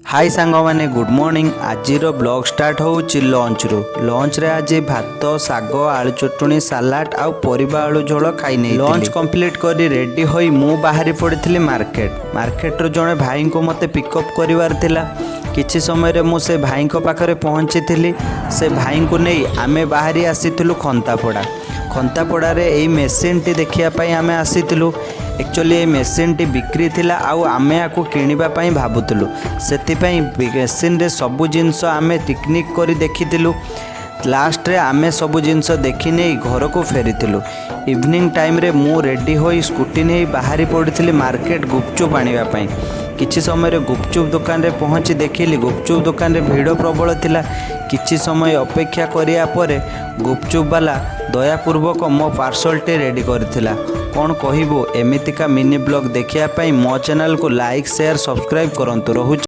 High ସାଙ୍ଗମାନେ, good morning. ଆଜିର blog start ହେଉଛି ଲଞ୍ଚରୁ। ଲଞ୍ଚରେ ଆଜି ଭାତ, ଶାଗ, ଆଳୁ ଚଟୁଣି, ସାଲାଡ଼ ଆଉ ପରିବା ଆଳୁ ଝୋଳ ଖାଇ ନେଇ ଲଞ୍ଚ କମ୍ପ୍ଲିଟ୍ କରି ରେଡ଼ି ହୋଇ ମୁଁ ବାହାରି ପଡ଼ିଥିଲି ମାର୍କେଟ। ମାର୍କେଟରୁ ଜଣେ ଭାଇଙ୍କୁ ମୋତେ ପିକଅପ୍ କରିବାର ଥିଲା। କିଛି ସମୟରେ ମୁଁ ସେ ଭାଇଙ୍କ ପାଖରେ ପହଞ୍ଚିଥିଲି। ସେ ଭାଇଙ୍କୁ ନେଇ ଆମେ ବାହାରି ଆସିଥିଲୁ ଖନ୍ତାପଡ଼ା। ଖନ୍ତାପଡ଼ାରେ ଏଇ ମେସିନ୍ଟି ଦେଖିବା ପାଇଁ ଆମେ ଆସିଥିଲୁ। ଆକ୍ଚୁଆଲି ଏଇ ମେସିନ୍ଟି ବିକ୍ରି ଥିଲା ଆଉ ଆମେ ୟାକୁ କିଣିବା ପାଇଁ ଭାବୁଥିଲୁ। ସେଥିପାଇଁ ମେସିନ୍ରେ ସବୁ ଜିନିଷ ଆମେ ଟିକ୍ କରି ଦେଖିଥିଲୁ। ଲାଷ୍ଟରେ ଆମେ ସବୁ ଜିନିଷ ଦେଖି ନେଇ ଘରକୁ ଫେରିଥିଲୁ। ଇଭିନିଂ ଟାଇମ୍ରେ ମୁଁ ରେଡ଼ି ହୋଇ ସ୍କୁଟି ନେଇ ବାହାରି ପଡ଼ିଥିଲି ମାର୍କେଟ ଗୁପଚୁପ୍ ଆଣିବା ପାଇଁ। କିଛି ସମୟରେ ଗୁପଚୁପ୍ ଦୋକାନରେ ପହଞ୍ଚି ଦେଖିଲି, ଗୁପଚୁପ୍ ଦୋକାନରେ ଭିଡ଼ ପ୍ରବଳ ଥିଲା। କିଛି ସମୟ ଅପେକ୍ଷା କରିବା ପରେ ଗୁପଚୁପ୍ ବାଲା ଦୟାପୂର୍ବକ ମୋ ପାର୍ସଲଟି ରେଡ଼ି କରିଥିଲା। କ'ଣ କହିବୁ, ଏମିତିକା ମିନି ବ୍ଲଗ୍ ଦେଖିବା ପାଇଁ ମୋ ଚ୍ୟାନେଲକୁ ଲାଇକ୍, ସେୟାର, ସବସ୍କ୍ରାଇବ୍ କରନ୍ତୁ। ରହୁଛି।